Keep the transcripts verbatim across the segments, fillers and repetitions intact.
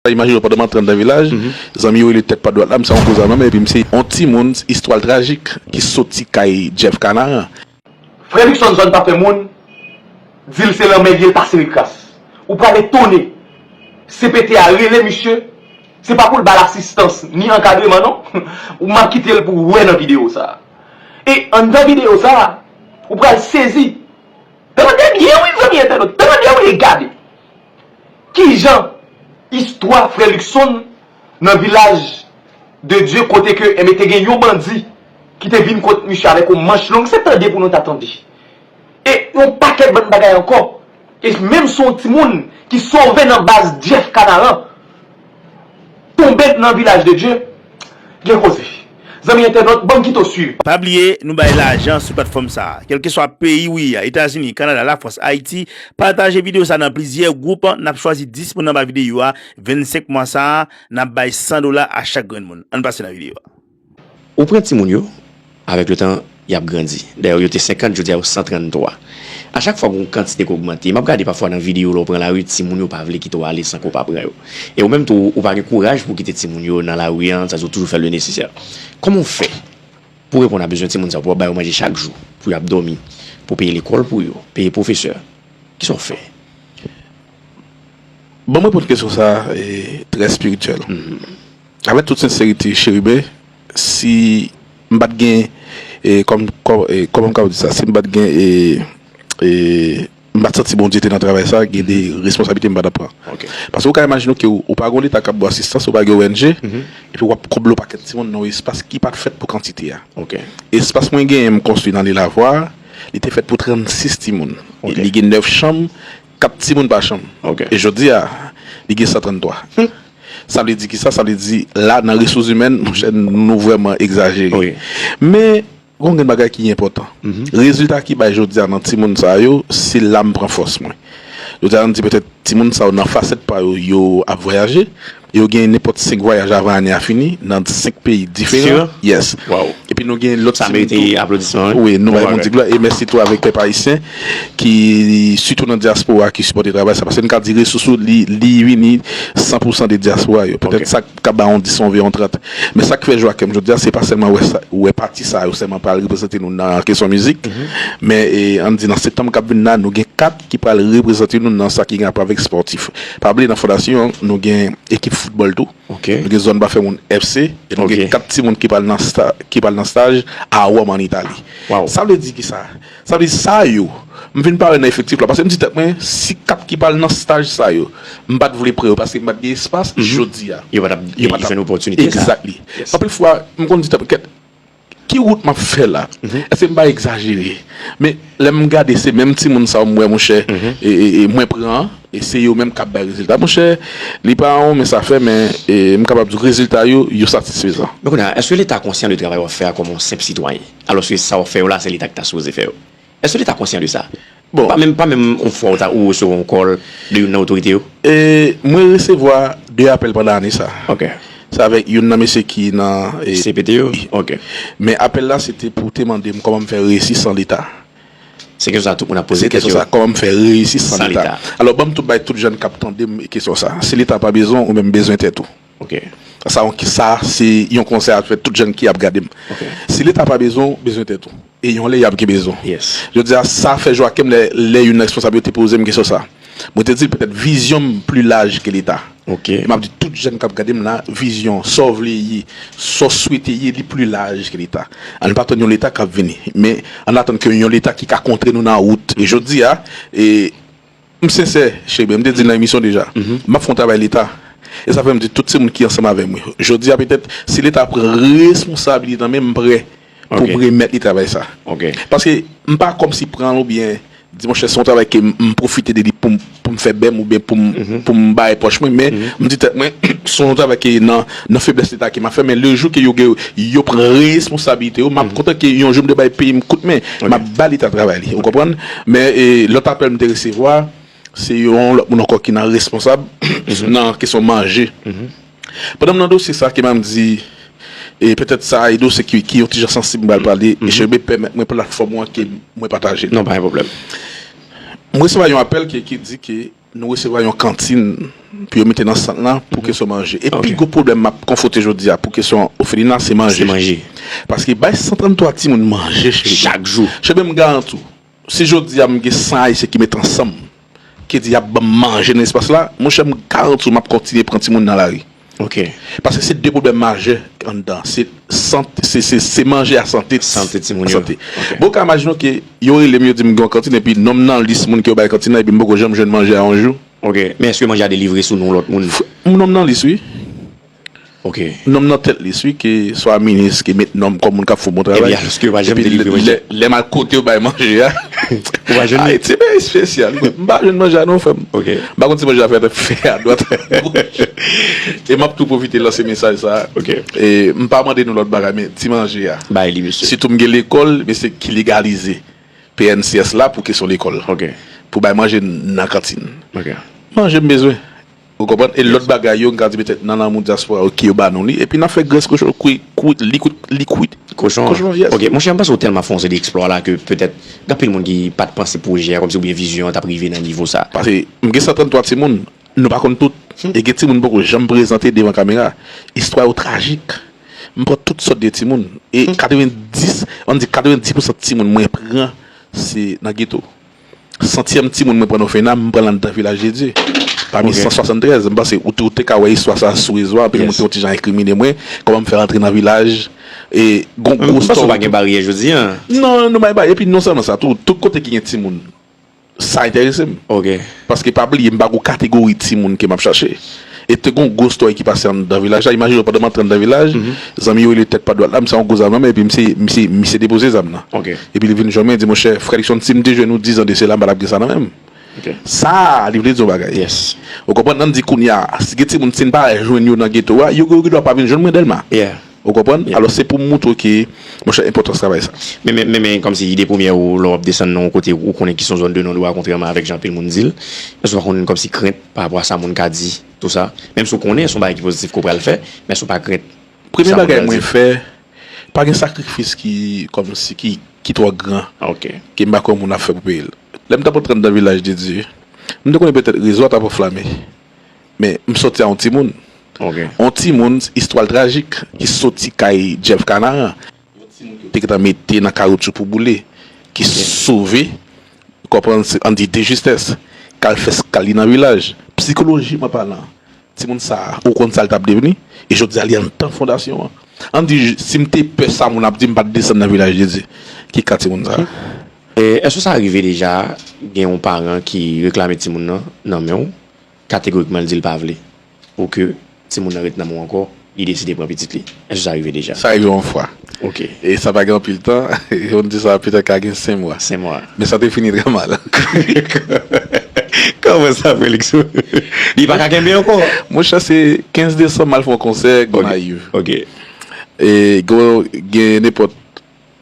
Imajine w pandan m ap antre anndan vilaj, zanmi yo rele tèt pa dwat la, m se yon koz a manman, epi m se yon timoun, istwa l trajik, ki soti kay Jeff Canaran. Frè Luckson zòn pa fè moun, di l se lanmè l ye, l pase l kras. Ou pral etone. C P T a rele misye, se pa pou l ba l asistans, ni ankadreman non. Ou m ap kite l pou w wè nan videyo sa a. E anndan videyo sa a, ou pral sezi. Tande byen wi zanmi entènot, tande wi e gade. Kijan istwa frè Luckson nan vilaj de Dye kote ke enben te gen yon bandi ki te vin kot misye avèk yon manch long, se tande pou nou ta tande. E yon pakèt bann bagay ankò. E menm si yon timoun ki sove nan baz Jeff Canaran tonbe nan vilaj de Dye, gen koze. Zanmi entènot, ban m kite w swiv. Pa bliye, nou bay lajan sou platfòm sa a. Kèlkeswa peyi w ye a, Etazini, Kanada, Lafrans, Ayiti, pataje videyo sa a nan plizyè gwoup, n ap chwazi dis moun anba videyo a, vennsenk mwa sa a, n ap bay san dola a chak grenn moun. Ann pase nan videyo a. Ou pran timoun yo, avèk letan, y ap grandi. Dayè, yo te senkant, jodi a yo san tranntwa. A chak fwa gen yon kantite k ogmante, m ap gade pafwa nan videyo lè w pran lari, timoun yo pa vle kite w ale san ke w pa pran yo. E ou menm tou, ou pa gen kouraj pou w kite timoun yo nan lari an, sa di w toujou fè le nesesè. Kòman w fè pou w reponn a bezwen timoun sa yo, pou w ap ba yo manje chak jou, pou y ap dòmi, pou w peye lekòl pou yo, peye pwofesè? Kisa w fè? Ban m reponn kesyon sa a e, trè espirityèl. Avèk tout senserite, Cheriben, si m pa t gen, e, kòm, kòm, e, kòman m kapab di sa, si m pa t gen, e, e, m pa t santi Bondye te nan travay sa, gen de responsablite m pa t ap pran. Paske ou ka imajine w ke ou, ou pa gen yon Leta k ap ba w asistans, ou pa gen O N G, epi w ap konble yon pakèt timoun nan yon espas ki pa t fèt pou kantite a. Espas mwen genyen m konstwi nan Lil Avwa, li te fèt pou trannsis timoun. Li gen nèf chanm, kat timoun pa chanm. E jodi a, li gen san tranntwa. Sa vle di kisa? Sa vle di la nan resous imèn, monchè, nou vrèman egzajere. Men, gen yon grenn bagay ki enpòtan. Rezilta ki bay jodi a nan timoun sa yo, se la m pran fòs mwen. Jodi a, ann di petèt timoun sa yo nan fasèt pa yo, yo ap vwayaje. Yo gen nenpòt senk vwayaj avan ane a fini, nan senk peyi diferan. Yes. Epi nou gen lòt timoun tou. Wi, nou bay Bondye glwa e mèsi tou avèk pèp ayisyen ki, sitou nan dyaspora, ki sipòte travay sa. Paske n ka di resous ou, li, li vini san pou san de dyaspora yo. Petèt sa k ap ba yon dis, yon ven, yon trant. Men sa k fè jwa kè m jodi a, se pa sèlman wè sa, wè pati sa yo sèlman pral reprezante nou nan kesyon mizik. Men, e, ann di nan septanm k ap vin la, nou gen kat ki pral reprezante nou nan sa ki gen rapò avèk spòtif. Pa bliye nan fondasyon an, nou gen ekip foutbòl tou. Nou gen Zòn Pa Fè Moun F C, e nou gen kat timoun ki pral nan sta-, ki pral nan staj a Wòm ann Itali. Sa vle di kisa? Sa vle di sa yo, m vin parèt nan efektif la. Paske m di tèt mwen, si kat ki pral nan staj sa yo, m pa t vle pran yo paske m pa t gen espas, jodi a, yo pa t ap, yo pa t ap jwenn opòtinite sa. Exactly. Anpil fwa, m konn di tèt mwen, kèt, ki wout m ap fè la? Èske m pa egzajere? Men, lè m gade se menm timoun sa yo m wè, monchè, e, e, e mwen pran, e se yo menm k ap bay rezilta. Monchè, li pa yon men sa fè, men, e, m kapab di w rezilta yo, yo satisfezan. Men kounye a, èske Leta konsyan de travay w ap fè a kòm yon senp sitwayen? Alòske sa w ap fè yo la, se Leta ki ta sipoze fè yo. Èske Leta konsyan de sa? Bon. Pa menm, pa menm yon fwa ou ta, ou resevwa yon kòl de youn nan otorite yo? E, mwen resevwa de apèl pandan ane sa. Se avèk youn nan mesye ki nan, e, C P T yo? Men apèl la, se te pou te mande m kòman m fè reyisi san Leta. Se kesyon sa tout moun ap poze tèt yo. Se kesyon sa, kòman m fè reyisi san Leta? Alò, ban m tou bay tout jèn k ap tande m kesyon sa. Si Leta pa bezwen w, ou menm bezwen tèt ou. Sa, sa se yon konsèy a fè tout jèn ki ap gade m. Si Leta pa bezwen w, bezwen tèt ou. E yon lè y ap gen bezwen w. Jodi a, sa fè jwa kè m lè, lè youn nan responsab yo te poze m kesyon sa. Mwen te di l petèt vizyon m pli laj ke Leta. E m ap di tout jèn k ap gade m la, vizyon, sa w vle ye, sa w swete ye, li pli laj ke Leta. Ann pa tann yon Leta k ap vini, men ann atann ke yon Leta ki ka kontre nou nan wout. E jodi a, e M sensè, Cheriben, m te di l nan emisyon deja. M ap fè yon travay Leta. E sa fè m di tout se moun ki ansanm avè m, wi. Jodi a, petèt, si Leta pran responsabilite nan men m, m prè pou m remèt li travay sa. Paske m pa kòmsi pran l oubyen di, monchè, se yon travay ke m, m pwofite de li pou m, pou m fè bè m oubyen pou m, pou m bay pòch mwen, men m di tèt mwen, se yon travay ke nan, nan feblès Leta ke m ap fè, men le jou ke yo gen, yo pran responsabilite yo, m ap kontan ke yon jou m te bay peyi m kout men, m ap ba Leta travay li, ou konprann? Men, e, lòt apèl m te resevwa, se yon lòt moun ankò ki nan responsab nan kesyon manje. Pandan m nan dosye sa, ke m di, e petèt sa e dosye ki, ki yon ti jan sansib m pral pale, e Cheriben pèmèt mwen platfòm ou an ke mwen pataje l. Non, pa gen pwoblèm. M resevwa yon apèl ki, ki di ke nou resevwa yon kantin pou yo mete nan sant lan pou kesyon manje. E pi gwo pwoblèm m ap konfwonte jodi a pou kesyon òfelina, se manje. Se manje. Paske bay san trann twa timoun manje, cheri. Chak jou. Cheri, m garanti w, si jodi a m gen san Ayisyen ki met ansanm, ki di y ap ban m manje nan espas la, monchè, m garanti w m ap kontinye pran timoun nan lari. Ok. Paske se de pwoblèm majè anndan. Se sant, se, se, se manje a sante. Sante timoun yo. Sante. Ok. Bon, ou ka imajine w ke yo rele m, yo di m gen yon kantin, epi non m nan lis moun ke yo bay kantin nan, epi m poko janm jwenn manje a yon jou. Ok. Men èske manje a delivre sou non lòt moun? F-, non m nan lis, wi. Ok. Non m nan tèt lis, wi, ke swa minis, ke met non m kòm moun k ap fè yon bon travay. Epi alòske yo pa janm delivre manje. Lè, lè m al kote yo bay manje a. Ou pa jwenn li? Ayiti, peyi espesyal. M pa jwenn manje a non, frè m. Ok. M pa konn si manje a fè, fè adwat, agoch. E m ap tou pwofite lanse mesaj sa a. Ok. E m pa mande nou lòt bagay, men ti manje a. Bay li, mesye. Sitou m gen lekòl, men se ki legalize P N C S la pou kesyon lekòl. Ok. Pou bay manje nan kantin. Ok. Manje m bezwen. Ou konprann? E lòt bagay yo, m ka di petèt nan lanmou dyaspora yo ki yo ba nou li. Epi n ap fè grès kochon, kwi-, kwit, li kwit, li kwit. Kochon an. Kochon, yes. Ok, monchè, m panse w tèlman fè yon seri de eksplwa la ke petèt gen anpil moun ki pa t panse pwojè a kòmsi oubyen vizyon an t ap rive nan nivo sa. Paske m gen san trann twa timoun, nou pa konn tout. E gen timoun poko janm prezante devan kamera. Istwa yo trajik. M pran tout sòt de timoun. E katrevendis, ann di katrevendis pousan timoun mwen pran, se nan geto. Santyèm timoun mwen pran nan òfelina, m pran l anndan Vilaj de Dye. Pami san swasanntrèz, m panse ou te, ou te ka wè istwa sa a sou rezo a, anpil moun te yon ti jan enkrimine mwen, kòman m fè rantre nan vilaj, e gon gwo stori. M panse w pa gen baryè jodi a. Non, nou bay baryè, epi non sèlman sa tou, tout kote ki gen timoun, sa enterese m. Ok. Paske pa bliye, m pa gon kategori timoun ke m ap chache. E te gon gwo story ki pase anndan vilaj la. Imajine w pandan m antre anndan vilaj, zanmi yo rele tèt pa dwat la, m se yon gwo zam nan men, epi misye, misye, misye depoze zam nan. Ok. Epi li vin jwenn mwen, li di, monchè, frè Luckson, si m te jwenn ou diz an de sela, m pa t ap gen sa nan men m. Ok. Sa a, li vle di yon bagay. Yes. Ou konprann? Ann di kounye a, si gen timoun, si n pa jwenn yo nan geto a, yo, yo gen dwa pa vin jwenn mwen Dèlma. Yeah. Ou konprann? Yeah. Alò, se pou m moutre w ke, monchè, enpòtans travay sa. Men, men, men, men, kòmsi ide premyè ou, lè w ap desann nan yon kote ou konnen ki se yon zòn de non dwa, kontrèman avèk jan anpil moun di l, èske w pa konn kòmsi krent pa rapò a sa moun ka di, tou sa? Menm si w konnen se yon bagay ki pozitif ke w pral fè, men èske w pa krent sa moun pral di? Premye bagay mwen fè, pa gen sakrifis ki, kòmsi, ki, ki twò gran, ok, ke m pa kwè moun ap fè pou peye l. Lè m t ap antre anndan Vilaj de Dye, m te konnen petèt rezo a t ap anflame. Men, m sòti a yon timoun. Ok. Yon timoun, istwa l trajik, ki soti kay Jeff Canaran. Yon timoun ki yo te gentan mete nan kawoutchou pou boule, ki sove, konprann, se, ann di, de justès, k al fè skal li nan vilaj. Psikolojikman palan, timoun sa a, ou konn sa l t ap devni, e jodi a, li anndan fondasyon an. Ann di, si m te pè sa moun ap di, m pa t desann nan Vilaj de Dye. Ki ka timoun sa a? E, èske sa rive deja, gen yon paran ki reklame timoun nan nan men w? Kategorikman, l di l pa vle pou ke timoun nan ret nan men w ankò, li deside pran pitit li. Èske sa rive deja? Sa rive yon fwa. Ok. E sa pa gen anpil tan, yo di sa petèt ka gen senk mwa. Senk mwa. Men sa te fini trè mal. Kòman sa, Felix? Li pa ka kenbe ankò? Monchè, se kenz desanm, m al fè yon konsè Gonayiv. Ok. E gen, gen nenpòt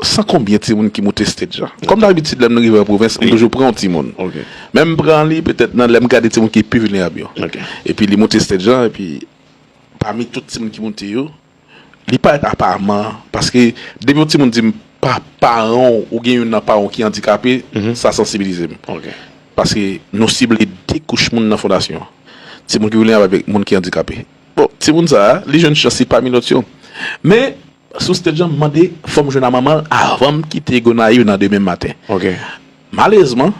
san konbyen timoun ki moute stage la. Kòm dabitid, lè m rive an pwovens, m toujou pran yon timoun. Ok. Men m pran li, petèt, nan lè m gade timoun ki pi vilnerab yo. Ok. Epi li moute stage la, epi pami tout timoun ki moute yo, li parèt aparman, paske depi yon timoun di m pa, paran w, ou gen youn nan paran w ki andikape, sa sansibilize m. Ok. Paske nou sible de kouch moun nan fondasyon an. Timoun ki vilnerab avèk moun ki andikape. Bon, timoun sa a, li jwenn chans li pami lòt yo. Men, sou stage la, m mande, fò m jwenn a manman l avan m kite Gonayiv nan demen maten. Ok. Malerezman,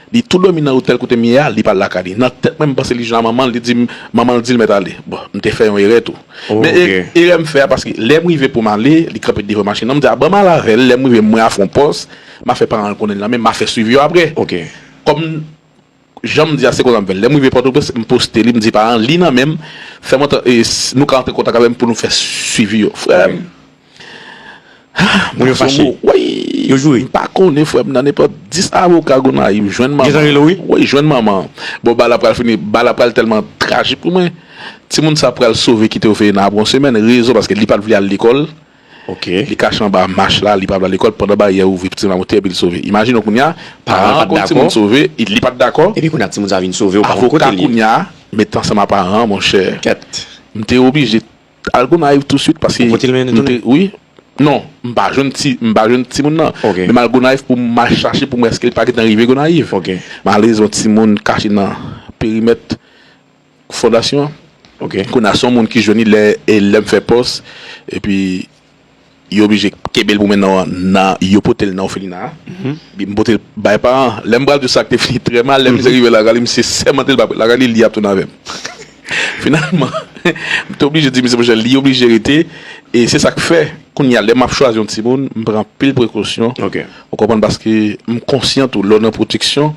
li tou dòmi nan otèl kote m ye a, li pa t lakay li. Nan tèt mwen, m panse li jwenn a manman l, li di m, manman l di l mèt ale. Bon, m te fè yon erè tou. Men e-, erè m fè a, paske lè m rive pou m ale, li kanpe devan machin nan, m di, a, ban m al avè l, lè m rive, m wè a fè yon pòs, m a fè paran l konnen l nan men m, m a fè swivi yo apre. Ok. Kòm jan m di a, se konsa m fè l. Lè m rive Pòtoprens, m poste li, m di paran, li nan men m, fè m antre, e, s-, nou ka antre kontak avè m pou nou fè swivi yo. Frè m. Moun yo fache. Wi. Yo joure. M pa konnen, frè m, nan nenpòt dis avoka Gonayiv, jwenn manman. Gentan rele w, wi? Wi, jwenn manman. Bon, bagay la pral fini, bagay la pral tèlman trajik pou mwen. Timoun sa pral sove kite òfelina apre yon semèn, rezon paske li pa t vle al lekòl. Ok. Li kache anba mach la, li pa vle lekòl, pandan baryè ouvri, timoun la moute, epi l sove. Imajine w kounye a, paran pa dakò. Paran konn timoun sove, e li pa t dakò. Epi kounye a, timoun sa vin sove, ou pa konn kote l ye. Avoka kounye a mete ansanm a paran an, monchè. Kèt. M te oblije al Gonayiv touswit, paske m te, wi. Non, m pa jwenn ti, m pa jwenn timoun nan. Ok. Men m al Gonayiv pou m al chache pou m wè èske li pa gentan rive Gonayiv. Ok. Malerezman, timoun kache nan perimèt fondasyon an. Ok. Kounye a se yon moun ki jwenn li lè, e lè m fè pòs, epi yo oblije kenbe l pou menm nan, nan, yo pote l nan òfelina a. Epi m pote l bay paran. Lè m pral di sa k te fini trè mal, lè misye rive lakay li, misye sèmante l pa lakay li, li ap tounen avè m. Finalman, m te oblije di misye, monchè, li oblije rete. E se sa k fè, kounye a, lè m ap chwazi yon timoun, m pran anpil prekosyon. Ok. Ou konprann, paske m konsyan tou, lè w nan pwoteksyon,